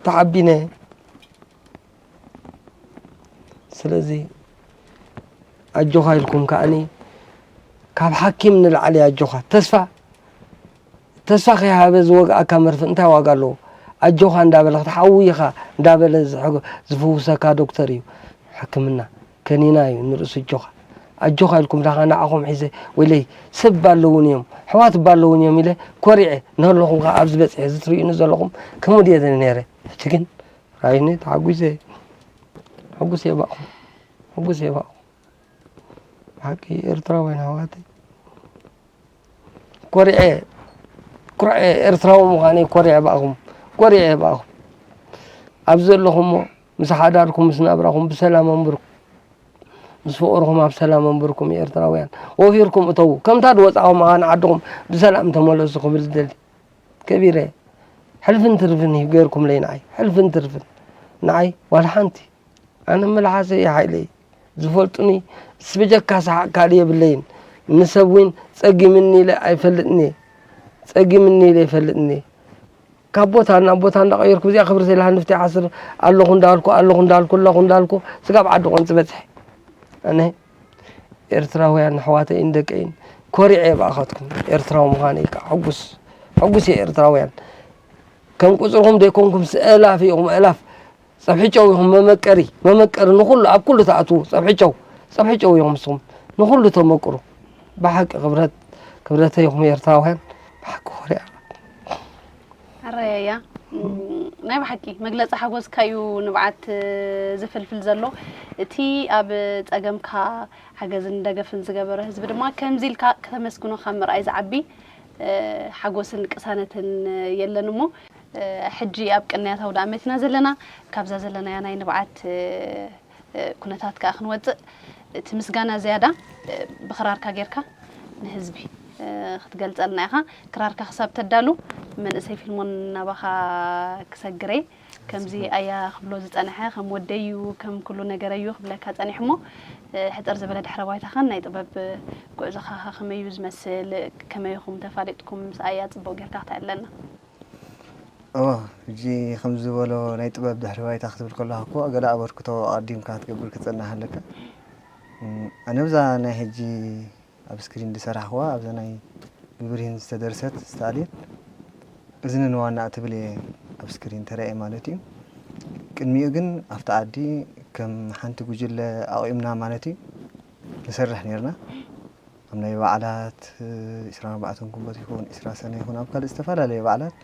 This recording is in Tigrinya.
ተዓቢነ። ስለዚ ኣጆኻ ኢልኩም ከዓኒ ካብ ሓኪም ንላዕሊ ኣጆኻ። ተስፋ ተስፋ ከይሃበ ዝወግኣካ መርፍእ እንታይ ዋጋ ኣለዎ? ኣጆኻ እንዳበለ ክትሓዊ ኢኻ እንዳበለ ዝሕግ- ዝፍውሰካ ዶክተር እዩ። ሕክምና ከኒና እዩ ንርእሱ ኣጆኻ። ኣጆኻ ኢልኩም ዳኻ ንዓኹም ሒዘ ወይለይ ሰብ ኣለውን እዮም፣ ኣሕዋት ኣለውን እዮም ኢለ ኮሪዐ እናሃለኹም ከኣ ኣብዚ በጺሐ እዚ ትርእዩኒ ዘለኹም ከምኡ ድየ ነይረ። ሕጂ ግን ራይኒ ተሓጒሰ ሕጉስ እየ ባእኹም ሕጉስ እየ ባእኹም። ብሓቂ ኤርትራውያን ኣሕዋተይ ኮሪዐ ኩርዐ ኤርትራዊ ምዃነይ ኮሪዐ ባእኹም ኮሪዐ ባእኹም። ኣብዚ ዘለኹሞ ምስ ሓዳርኩም ምስ ናብራኹም ብሰላም ኣንብርኩም። ምስ ፍቕርኹም ኣብ ሰላም ኣንብርኩም ኤርትራውያን ወፊርኩም እተዉ። ከምታ ዝወጻኹም ኣኻን ዓድኹም ብሰላም ተመለሱ ክብል ዝደሊ ከቢረ። ሕልፍን ትርፍን እዩ ገይርኩምለይ ንዓይ። ሕልፍን ትርፍን ንዓይ ዋላ ሓንቲ። ኣነ መልሓሰይ ሓይለይ ዝፈልጡኒ ብጀካ ሰሓቕ ካልእ የብለይን። ንሰብ እውን ጸጊምኒ ኢለ ኣይፈልጥን እየ። ጸጊምኒ ኢለ ኣይፈልጥን እየ። ካብ ቦታ ናብ ቦታ እንዳቐየርኩ ብዚኣ ክብሪ ዘይላ ሃንፍቲ ይሓስር ኣለኹ እንዳልኩ ኣለኹ እንዳልኩ ኣለኹ እንዳልኩ ስጋብ ዓዲ ቆንጽ በጽሐ። ኣነ ኤርትራውያን ኣሕዋተይን ደቀይን ኮሪዐ እየ ብኣኻትኩም ኤርትራዊ ምዃነይ ከዓ ሕጉስ ሕጉስ እየ ኤርትራውያን። ከም ቁጽርኹም ዘይኮንኩም እላፍ ኢኹም እላፍ። ጸብሒ ጨው ኢኹም መመቀሪ መመቀሪ ንኹሉ ኣብ ኩሉ ትኣትዉ ጸብሒ ጨው ጸብሒ ጨው ኢኹም ንስኹም ንኹሉ ተመቅሩ። ብሓቂ ክብረት ክብረተይ ኢኹም ኤርትራውያን። ብሓቂ ኮሪያ። ኣረያያ ናይ ብሓቂ መግለፂ ሓጎስካ እዩ ንብዓት ዝፍልፍል ዘሎ። እቲ ኣብ ፀገምካ ሓገዝን ደገፍን ዝገበረ ህዝቢ ድማ ከምዚ ኢልካ ከተመስግኖ ካብ ምርኣይ ዝዓቢ ሓጎስን ቅሳነትን የለን እሞ ሕጂ ኣብ ቅንያት ኣውዳኣመት ኢና ዘለና። ካብዛ ዘለናያ ናይ ንብዓት ኩነታት ከኣ ክንወፅእ እቲ ምስጋና ዝያዳ ብኽራርካ ጌርካ ንህዝቢ ክትገልፀልና ኢኻ። ክራርካ ክሳብ ተዳሉ መንእሰይ ፊልሞን ናባኻ ክሰግረይ ከምዚ ኣያ ክብሎ ዝፀንሐ ከም ወደይ እዩ ከም ኩሉ ነገረይ እዩ ክብለካ ፀኒሑ እሞ ሕፅር ዝበለ ድሕረ ባይታኻን ናይ ጥበብ ጉዕዞኻ ከመይ እዩ ዝመስል? ከመይ ኢኹም ተፋሊጥኩም ምስ ኣያ ፅቡቕ ጌርካ ክተዕልለና። እወ ሕጂ ከምዚ ዝበሎ ናይ ጥበብ ድሕሪ ባይታ ክትብል ከለኻ እኮ ገለ ኣበርክቶ ኣቐዲምካ ክትገብር ክትጽንሕ ኣለካ። ኣነ ብዛ ናይ ሕጂ ኣብ ስክሪን ዝሰራሕኽዋ ኣብዛ ናይ ብብርሂን ዝተደርሰት ስታሊን እዝኒ ንዋና እትብል እየ ኣብ ስክሪን ተራእየ ማለት እዩ። ቅድሚኡ ግን ኣብቲ ዓዲ ከም ሓንቲ ጉጅለ ኣቑምና ማለት እዩ ንሰርሕ ነርና። ኣብ ናይ በዓላት ዒስራን ኣርባዕተን ግንቦት ይኹን ዒስራ ሰነ ይኹን ኣብ ካልእ ዝተፈላለዩ በዓላት